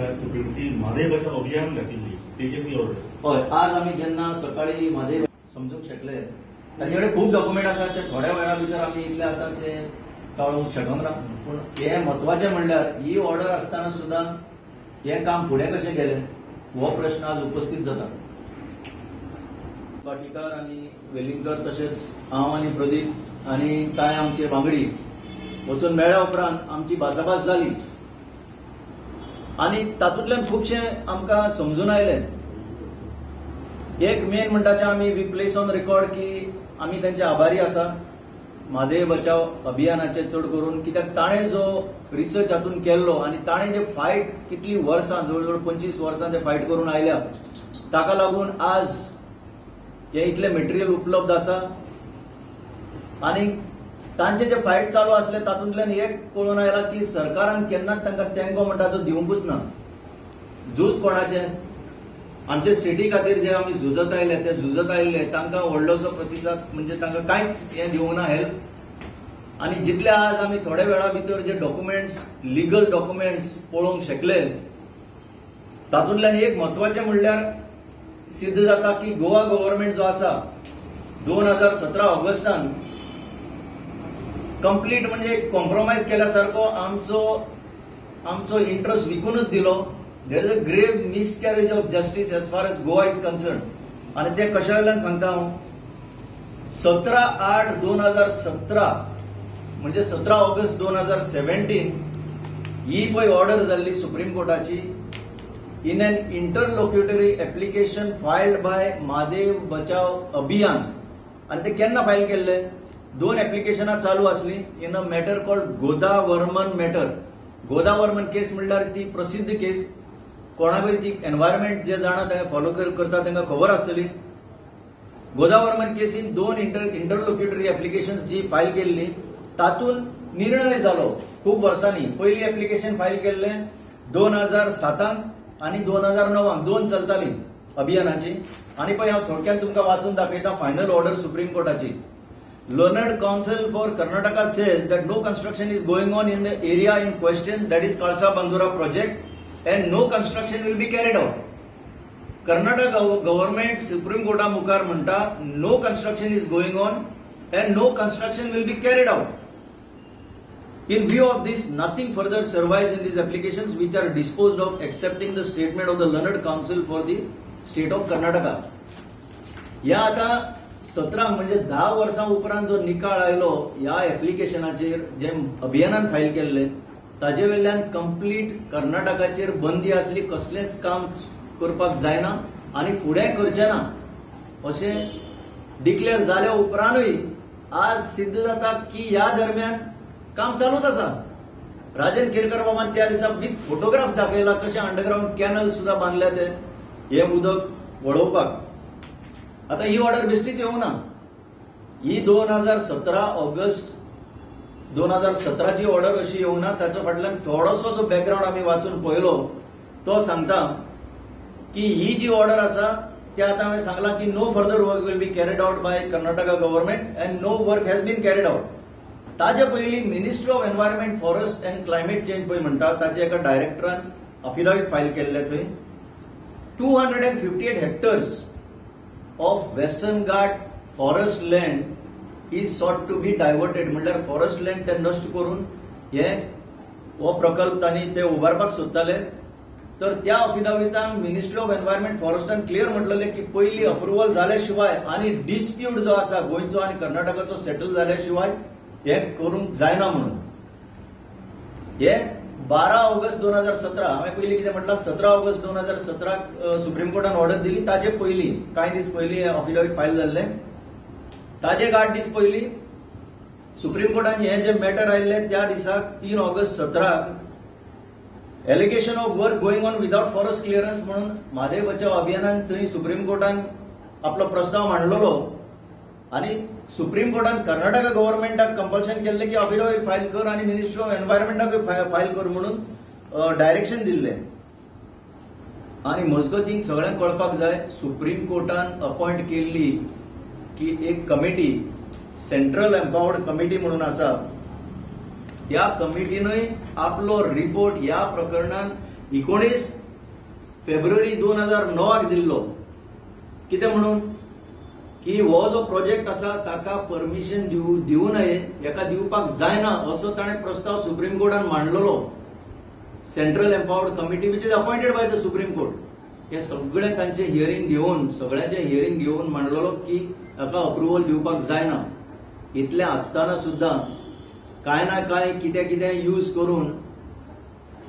म्हणल्यार सुप्रीम ती म्हादय बचाव अभियान घातिल्ली तेजेर ती ऑर्डर. हय, आज आमी जेन्ना सकाळी म्हादय समजूंक शकले, ताचे कडेन खूब डॉक्युमेंट आसात, ते थोड्या वेळा भितर आमी इतले आतां ते चाळोवंक शकना. पूण हें म्हत्वाचें म्हणल्यार ही ऑर्डर आसतना सुद्दां हें काम फुडें कशें गेलें हो प्रश्न आज उपस्थित जाता. भाटीकार आनी वेलिंगकर तशेंच हांव आनी प्रदीप आनी कांय आमचे वांगडी वचून मेळ्ळ्या उपरांत आमची भासाभास जाली आनी तातूंतल्यान खुबशें आमकां समजून आयलें. एक मेन म्हणटा तें आमी we place on record की आमी तांचे आभारी आसा म्हादय बचाव अभियानाचे, चड करून कित्याक ताणें जो रिसर्च हातून केल्लो आनी ताणें जे फायट कितली वर्सां, जवळ जवळ 25 वर्सां ते फायट करून आयल्या, ताका लागून आज हे इतलें मटेरियल उपलब्ध आसा. आनी तांचे जे फायट चालू आसले तातूंतल्यान एक कळून आयला की सरकारान केन्नाच तांकां तेंको म्हणटा तो दिवंकूच ना. झूज कोणाचें? आमचे स्टेटी खातीर जे आमी झुजत आयले, ते झुजत आयिल्ले तांकां व्हडलोसो प्रतिसाद, म्हणजे तांकां कांयच हें दिवंक ना हेल्प. आनी जितले आज आमी थोड्या वेळा भितर जे डॉक्युमेंट्स, लिगल डॉक्युमेंट्स पळोवंक शकले, तातूंतल्यान एक म्हत्वाचें म्हणल्यार सिद्ध जाता की गोवा गव्हर्नमेंट जो आसा 2017 ऑगस्टान कंप्लीट म्हणजे कॉम्प्रोमायज केल्या सारको आमचो आमचो इंट्रस्ट विकूनच दिलो. There is a grave miscarriage of justice as far as Goa is concerned. आनी ते कशा वयल्यान सांगता हांव. 17/8/2017, म्हणजे 17 ऑगस्ट 2017 ही पळय ऑर्डर जाल्ली supreme कोर्टाची in an interlocutory application filed by Mhadei Bachao Abhiyan. आनी ते केन्ना फायल केल्ले? दोन एप्लिकेशनां चालू आसली in a matter called Godavarman matter. Godavarman case म्हणल्यार ती प्रसिद्ध केस. कोणाकूय ती एनवायरमेंट जे जाणा, तांकां फॉलो करता, तांकां खबर आसतली. गोदावर्मन केसीन दोन इंटरलोक्युटरी एप्लिकेशन जी फायल केल्ली, तातूंत निर्णय जालो खूब वर्सांनी. पयली एप्लिकेशन फायल केल्लें 2007 आनी 2009 , दोन चलताली अभियानाची. आनी पळय, हांव थोडक्यात तुमकां वाचून दाखयता फायनल ऑर्डर सुप्रीम कोर्टाची. Learned counsel for Karnataka says that no construction is going on in the area in question, that is Kalasa Bandura project, and no construction will be carried out. Karnataka government supreme Carta मुखार म्हणटा, no construction is going on and no construction will be carried out. In view of this, nothing further survives in these applications, which are disposed of accepting the statement of the learned counsel for the state of Karnataka. ह्या आता 17 म्हणजे 10 वर्सां उपरांत जो निकाळ आयलो ह्या एप्लिकेशनाचेर, जे अभियानान file केल्ले, ताजे वयल्यान कंप्लीट कर्नाटकाचेर बंदी आसली, कसलेंच काम करपाक जायना आनी फुडें करचें ना अशें डिक्लेअर जाल्या उपरांतूय आज सिद्ध जाता की ह्या दरम्यान काम चालूच आसा. राजन केरकर बाबान त्या दिसा विथ फोटोग्राफ दाखयला कशे अंडरग्राउंड कॅनल सुद्धा बांदल्या ते हे उदक वळोवपाक. आता ही ऑर्डर बेश्टीच येवंक ना. ही 2017, ऑगस्ट 2017ची ऑर्डर अशी येवंक ना. ताच्या फाटल्यान थोडोसो जो बॅकग्राउंड आमी वाचून पळयलो, तो सांगता की ही जी ऑर्डर आसा ते आतां हांवें सांगलां की no further work will be carried out by Karnataka government and no work has been carried out. ताजे पयलीं Ministry of Environment, Forest and Climate Change पळय म्हणटा, ताच्या एका डायरेक्टरान अफिडावीट फायल केल्ले. थंय 258 hectares of Western Ghat forest land is sought to be diverted. म्हणल्यार forest land ते नश्ट करून हे हो प्रकल्प तांणी ते उबारपाक सोदताले. तर त्या अफिडाविटान मिनिस्ट्री ऑफ एनवायरमेंट फॉरेस्टान क्लियर म्हटलेले की पयली अप्रुव्हल जाल्या शिवाय आनी डिस्प्यूट जो आसा गोंयचो आनी कर्नाटकाचो सेटल जाल्या शिवाय हे करूंक जायना म्हणून. हे 12 ऑगस्ट 2017, हांवें पयलीं कितें म्हटलां, 17 ऑगस्ट 2017 सुप्रीम कोर्टान ऑर्डर दिली. ताजे पयलीं कांय दीस पयलीं अफिडावीट फायल जाल्लें. ताजे एक 8 दीस पयलीं सुप्रीम कोर्टान हे जे मॅटर आयिल्ले, त्या दिसाक 3 August 17क allegation of work going on without forest clearance म्हणून म्हादय बचाव अभियानान थंय सुप्रीम कोर्टान आपलो प्रस्ताव मांडलेलो आनी सुप्रीम कोर्टान कर्नाटका गव्हर्नमेंटाक कंपल्शन केल्लें की अफिडावीट फायल कर आनी मिनिस्ट्री ऑफ एनवायरमेंटाकूय फायल कर म्हणून डायरेक्शन दिल्लें. आनी मजगतीं सगळ्यांक कळपाक जाय, सुप्रीम कोर्टान अपॉयंट केल्ली की एक कमिटी, सेंट्रल एम्पावर्ड कमिटी म्हणून आसा, त्या कमिटीनूय आपलो रिपोर्ट ह्या प्रकरणान 19 फेब्रुवारी 2009 दिल्लो. कितें म्हणून की हो जो प्रोजेक्ट आसा ताका परमिशन दिवं नये, हेका दिवपाक जायना असो ताणें प्रस्ताव supreme कोर्टान मांडलेलो. Central Empowered Committee, which is appointed by the Supreme Court, हे सगळे तांचे हियरींग घेवन, सगळ्यांचे हियरींग घेवन मांडलेलो की ताका अप्रुव्हल दिवपाक जायना. इतलें आसतना सुद्दां कांय ना कांय कितें कितें यूज करून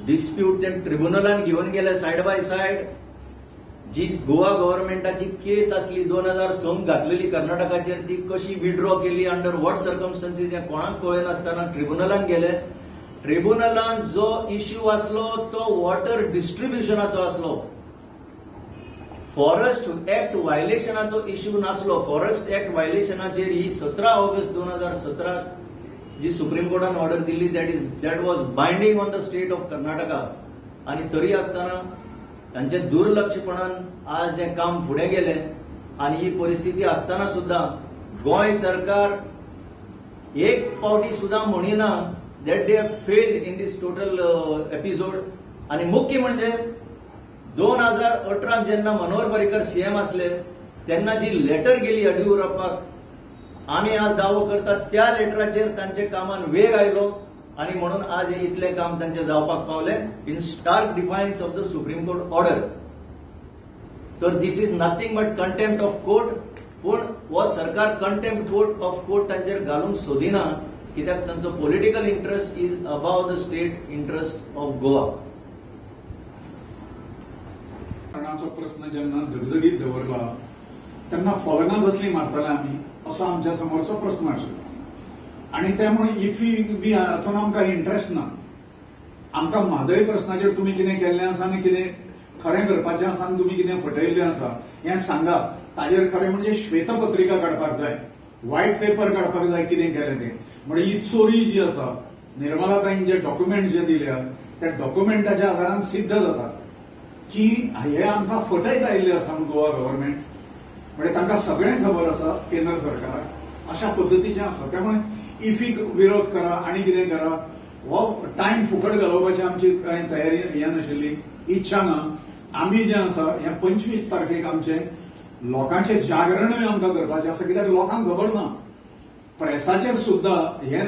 डिस्प्यूट ते ट्रिब्युनलान घेवन गेले. सायड बाय सायड जी गोवा गव्हर्नमेंटाची केस आसली 2006 घातलेली कर्नाटकाचेर, ती कशी विड्रॉ केली, अंडर what circumstances, हें कोणाक कळनासतना ट्रिब्युनलान गेले. ट्रिब्युनलान जो इश्यू आसलो तो वॉटर डिस्ट्रिब्युशनाचो आसलो, फॉरेस्ट ऍक्ट व्हायलेशनाचो इश्यू नासलो. फॉरेस्ट ऍक्ट व्हायलेशनाचेर ही 17 ऑगस्ट 2017 जी सुप्रीम कोर्टान ऑर्डर दिल्ली, that was binding on the state of Karnataka. आणि तरी आसतना तांचे दुर्लक्षपणान आज तें काम फुडें गेलें. आनी ही परिस्थिती आसतना सुद्दां गोंय सरकार एक पावटी सुद्दां म्हणिना that they have failed in this total episode. आणि मुख्य म्हणजे 2018 जेन्ना मनोहर पर्रीकर सीएम आसले तेन्ना जी लेटर गेली येडियुरप्पाक, आमी आज दावो करतात त्या लेटराचेर तांचे कामान वेग आयलो आणि म्हणून आज हे इतलें काम तांचे जावपाक पावले, in stark defiance of the Supreme Court order. तर this is nothing but contempt of court. पूण हो सरकार कंटेम्प्ट ऑफ कोर्ट तांचेर घालूंक सोदिना, कित्याक तांचो political interest is above the state interest of Goa. कारणाचो प्रस्न जेन्ना दगदगीत दवरला तेन्ना फॉलना बसली मारताले आमी असो आमच्या समोरचो प्रस्न आशिल्लो. आनी त्यामुळे इफी बी हातून आमकां इंट्रस्ट ना. आमकां म्हादय प्रस्नाचेर तुमी कितें केल्लें आसा आनी कितें खरें करपाचें आसा आनी तुमी कितें फटयल्लें आसा हें सांगा. ताजेर खरें म्हणजे श्वेतपत्रिका काडपाक जाय, व्हायट पेपर काडपाक जाय, कितें केलें तें. म्हणजे ही चोरी जी आसा, निर्मलाताईन जे डॉक्युमेंट जे दिल्या त्या डॉक्युमेंटाच्या आदारान सिद्ध जाता की हे आमकां फटयत आयिल्ले आसा म्हणून गोवा गव्हर्मेंट. म्हणजे तांकां सगळें खबर आसा केंद्र सरकाराक, अशा पद्दतीचें आसा. त्यामुळे इफीक विरोध करा आनी कितें करा, हो टायम फुकट घालोवपाची आमची कांय तयारी हें नाशिल्ली, इच्छा ना. आमी जें आसा हें 25 तारखेक आमचें लोकांचें जागरणूय आमकां करपाचें आसा, कित्याक लोकांक खबर ना. प्रेसाचेर सुद्दां हें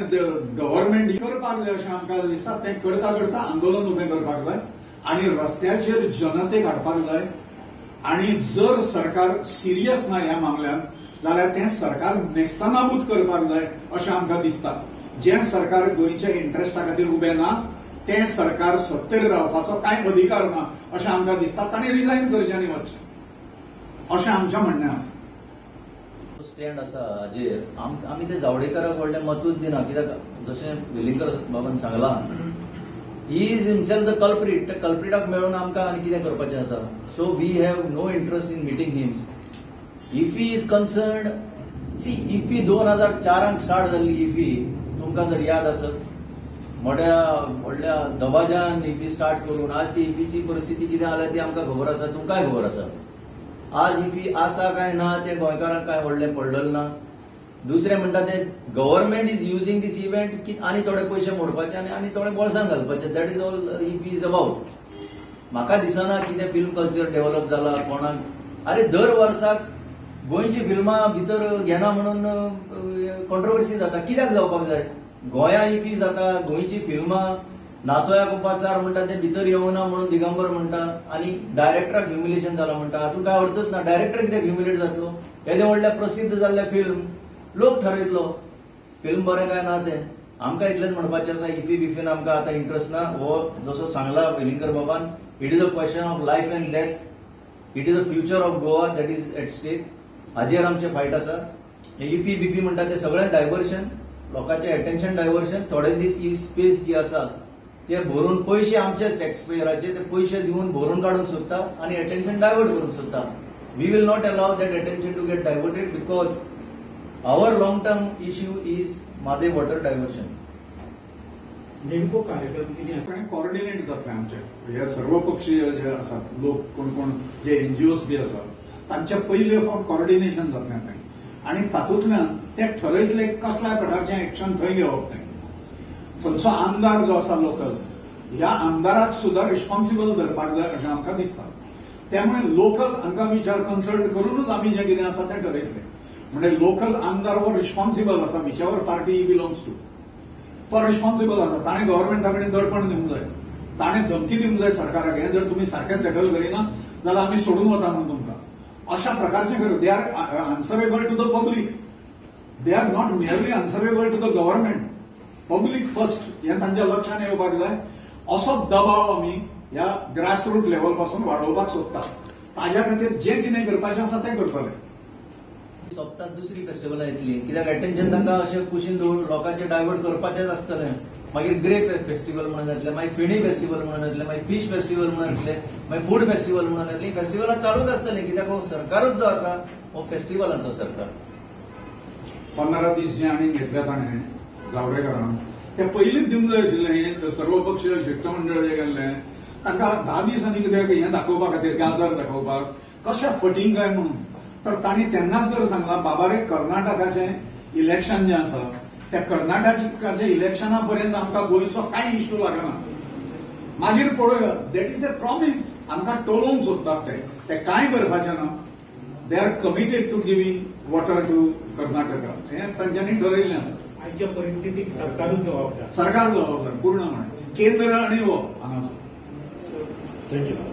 गव्हर्मेंट करपाक जाय अशें आमकां दिसता. तें करता करता आंदोलन उबें करपाक जाय आनी रस्त्याचेर जनतेक हाडपाक जाय. आनी जर सरकार सिरियस ना ह्या मामल्यान जाल्यार तें सरकार नेस्तनाबूत करपाक जाय अशें आमकां दिसता. जें सरकार गोंयच्या इंट्रस्टा खातीर उबें ना तें सरकार सत्तेर रावपाचो कांय अधिकार ना अशें आमकां दिसता. तांणी रिजायन करचें आनी वचचें अशें आमचें म्हणणें आसा. स्टँड आसा हाजेर आमी ते जावडेकराक व्हडलें मतूच दिना, कित्याक जशें वेलिंगकर बाबान सांगलां, he is himself the culprit. त्या कल्प्रिटाक मेळून आमकां आनी कितें करपाचें आसा? So we have no interest in meeting him. IFFI is concerned, see, IFFI 2004 start जाल्ली. इफी तुमकां जर याद आसत, मोठ्या व्हडल्या दबाज्यान इफी स्टार्ट करून आज ती इफीची परिस्थिती कितें जाल्या ती आमकां खबर आसा, तुमकांय खबर आसा. आज इफी आसा काय ना तें गोंयकारांक काय व्हडलें पडलेलें ना. दुसरें म्हणटा तें government is using this event की आनी थोडे पयशे मोडपाचे आनी थोडे बोल्सान घालपाचे. That is all IFFI is about. म्हाका दिसना कितें फिल्म कल्चर डेव्हलप जाला कोणाक. अरे, दर वर्साक गोंयची फिल्मां भितर घेना म्हणून कॉन्ट्रोवर्सी जाता. कित्याक जावपाक जाय? गोंया इफी जाता, गोंयची फिल्मां नाचोया कुपासार म्हणटा ते भितर येवना म्हणून दिगंबर म्हणटा आनी डायरेक्टराक ह्युमिलेशन जाला म्हणटा. हातूंत काय अर्थच ना. डायरेक्टर कित्याक ह्युमिलेट जातलो? येदें व्हडलें प्रसिद्ध जाल्लें फिल्म, लोक ठरयतलो फिल्म बरें काय ना तें. आमकां इतलेंच म्हणपाचें आसा, इफी बिफीन आमकां आतां इंट्रस्ट ना. हो जसो सांगला वेलिंगकर बाबान, it is a question of life and death, it is a future of Goa that is at stake. हाजेर आमचें फायट आसा. हे इफी बिफी म्हणटा ते सगळें डायवर्शन, लोकांचें एटेन्शन डायवर्शन. थोडे दीस ही स्पेस जी आसा ते भरून पयशे आमचेच टॅक्स पेयराचे ते पयशे दिवन भरून काडूंक सोदता आनी एटेन्शन डायवर्ट करूंक सोदता. We will not allow that attention to get diverted, because our long term issue is Mhadei water diversion. नेमको कार्यक्रम कितें आसा? सगळें कॉर्डिनेट जातलें आमचें. हे सर्व पक्षीय जे आसात लोक, कोण कोण जे एनजीओस बी आसात, तांचे पयले फावट कॉर्डिनेशन जातलें तें आनी तातूंतल्यान ते ठरयतले कसल्या प्रकारचें एक्शन थंय घेवप तें. थंयचो आमदार जो आसा लोकल ह्या आमदाराक सुद्दां रिस्पॉन्सिबल धरपाक जाय अशें आमकां दिसता. त्यामुळे लोकल हांकां विचार कन्सल्ट करूनच आमी जें कितें आसा तें ठरयतले. म्हणजे लोकल आमदार हो रिस्पॉन्सिबल आसा, whichever party he belongs to, तो रिस्पॉन्सिबल आसा. ताणें गव्हर्मेंटा कडेन दडपण दिवंक जाय, ताणें धमकी दिवंक जाय सरकाराक, हें जर तुमी सारकें सेटल करिना जाल्यार आमी सोडून वता म्हणून तुमकां. अशा प्रकारचें करूं. They are answerable to the public, they are not merely answerable to the government. Public first हें तांच्या लक्षात येवपाक जाय. असो दबाव आमी ह्या ग्रासरूट लेवल पासून वाडोवपाक सोदता. ताज्या खातीर जें कितें करपाचें आसा तें करतले. सोंपतात दुसरी फेस्टिवलां येतली, कित्याक अटेन्शन तांकां अशें कुशीन दवरून लोकांचें डायवर्ट करपाचेंच आसतलें. मागीर ग्रेप फेस्टिवल म्हणून येतलें, मागीर फेणी फेस्टिवल म्हणून येतलें, मागीर फीश फेस्टिवल म्हणून येतलें, मागीर फूड फेस्टिवल म्हणून येतलें. फेस्टिवलां चालूच आसतलीं, कित्याक हो सरकारूच जो आसा हो फेस्टिवलांचो सरकार. 15 दीस जे आनी घेतले ताणें जावडेकरान, ते पयलींच दिवंक जाय आशिल्लें. हें सर्वपक्षीय शिश्टमंडळ जे गेल्लें तांकां 10 दीस आनी कित्याक हें दाखोवपा खातीर, गाजर दाखोवपाक कशें फटींग काय म्हणून. तर तांणी तेन्नाच जर सांगलां, बाबा रे, कर्नाटकाचें इलेक्शन जें आसा त्या कर्नाटकाच्या इलेक्शना पर्यंत आमकां गोंयचो कांय इश्यू लागना, मागीर पळोवया. That is a promise. आमकां टोलोवंक सोदतात ते. ते कांय करपाचें ना. They are committed to giving water to Karnataka हें तांच्यांनी ठरयल्लें आसा. आयच्या परिस्थितीक सरकारूच जबाबदार. सरकार जबाबदार पूर्णपणे, केंद्र आणि हो हांगासर. Thank you.